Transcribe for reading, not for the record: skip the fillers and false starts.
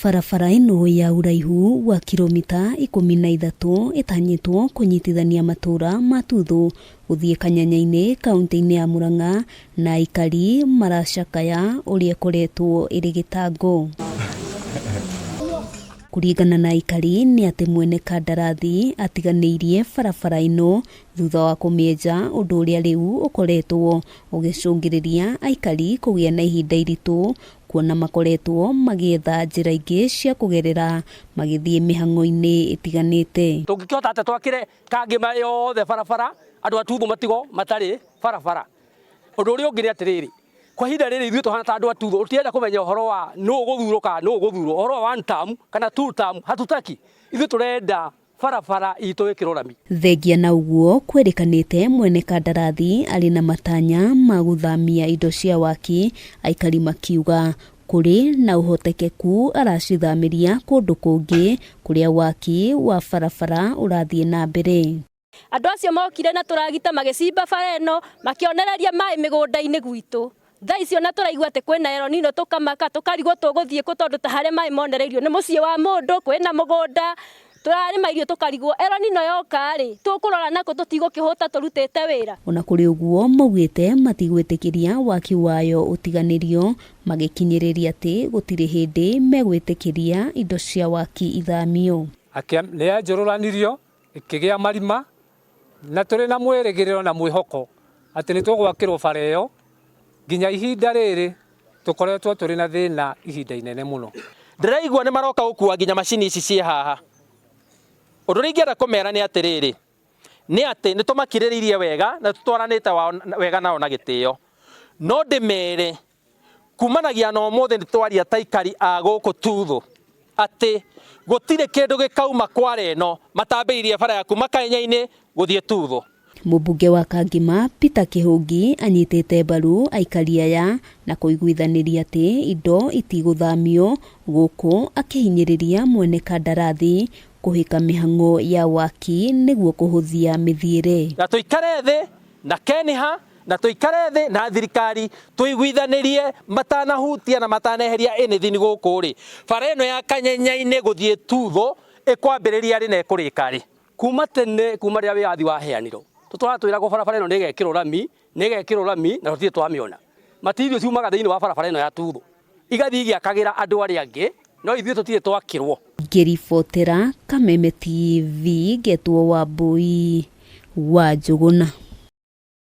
Barabara ĩno ya ũraihu wa kiromita 13 ĩtanyĩtwo kũnyitithania matũra ma Tuthũ gũthiĩ Kanyanya-inĩ kaunti-inĩ ya Murang'a na aikari maracakaya ũrĩa ĩkoretwo ĩrĩ gĩtango. Kũringana na aikari nĩ atĩ mwene kandarathi atiganĩirie barabara ĩno thutha wa kũmĩenja ũndũ ũrĩa rĩu ũkoretwo ũgĩcũngĩrĩria aikari kũgĩa na ihinda iritũ kuona makoretwo magĩetha njĩra ingĩ cia kũgerera magĩthiĩ mĩhang'o-inĩ ĩtiganĩte. Tũngĩkĩhota atĩa twakĩre Kangĩma yothe barabara andũ a Tuthũ matigo matarĩ barabara? Ũndũ ũrĩa ũngĩ nĩ atĩrĩrĩ, kwa ihinda rĩrĩ ithuĩ tũhana ta andũ a Tuthũ tũtirenda kũmenya ũhoro wa nũ ũgũthurwo kana nũ ũgũthurwo, ũhoro wa one term kana two term hatutaki. Ithuĩ tũrenda barabara itũ ĩkĩrwo rami. Thengia na ũguo kwĩrĩkanĩte mwene kandarathi arĩ na matanya ma gũthamia indo cia waki, aikari makiuga kũrĩ na ũhotekeku aracithamĩria kũndũ kũngĩ kũrĩa waki wa barabara ũrathiĩ na mbere. Andũ acio mokire na tũragita magĩcimba bara ĩno, makĩonereria maĩ mĩgũnda-inĩ gwitũ. Thaa icio na tũraigua atĩ kwĩna El Nino tũkamaka, tũkarigwo tũgũthiĩ kũ tondũ ta harĩa maĩ monereirio nĩ mũciĩ wa mũndũ, kwĩna mũgũnda, tũrarĩma irio tũkarigwo El Nino yoka rĩ, tũkũrora nakũ tũtigũkĩhũta tũrutĩte wĩra. Ona kũrĩ ũguo maugĩte matigwĩtĩkĩria waki wayo ũtiganĩrio, magĩkinyĩrĩria atĩ gũtirĩ hĩndĩ megwĩtĩkĩria indo cia waki ithamio. Nĩ yenjũrũranirio ĩkĩgĩa marima na tũrĩ na mwĩrĩgĩrĩro na mwĩhoko atĩ nĩ tũgwakĩrwo bara ĩyo nginya ihinda rĩrĩ tũkoretwo tũrĩ na thĩna ihinda inene mũno. Ndĩraigua nĩ maroka gũkua nginya macini ici ciĩ haha. Ũndũ ũrĩa ingĩenda kũmera nĩ atĩrĩrĩ, nĩ atĩ nĩ tũmakirĩrĩirie wega na tũtwaranĩte wega nao na gĩtĩo. No ndĩmere kumanagia na ũmũthĩ nĩ twaria ta aikari a gũkũ Tuthũ atĩ gũtirĩ kĩndũ gĩkauma kware ĩno matambĩrĩirie bara ya kuma Kanyenya-inĩ gũthiĩ Tuthũ. Mũmbunge wa Kangima Peter Kĩhũngi anyitĩte mbaru aikari aya na kũiguithanĩria atĩ indo itigũthamio gũkũ akĩhinyĩrĩria mwene kandarathi kũhĩka mĩhang'o ya waki nĩguo kũhũthia mĩthiĩre. Na tũikare thĩ na Keniha na tũikare thĩ na thirikari tũiguithanĩrie matanahutia na mataneheria anything gũkũ rĩ, bara ĩno ya Kanyenya-inĩ gũthiĩ Tuthũ ĩkwambĩrĩria rĩ na ĩkũrĩka rĩ? Kuma tene kuma rĩrĩa wĩyathi waheanirwo tũtũraga twĩragwo barabara ĩno nĩ ĩgekĩrwo rami, nĩ ĩgekĩrwo rami na tũtirĩ twamĩona. Material ciumaga thĩinĩ wa barabara ĩno ya Tuthũ igathiĩ igĩakagĩra andũ arĩa angĩ no ithuĩ tũtirĩ twakĩrwo. Ngĩribotera Kameme TV ngetwo Wambũi wa Njũgũna.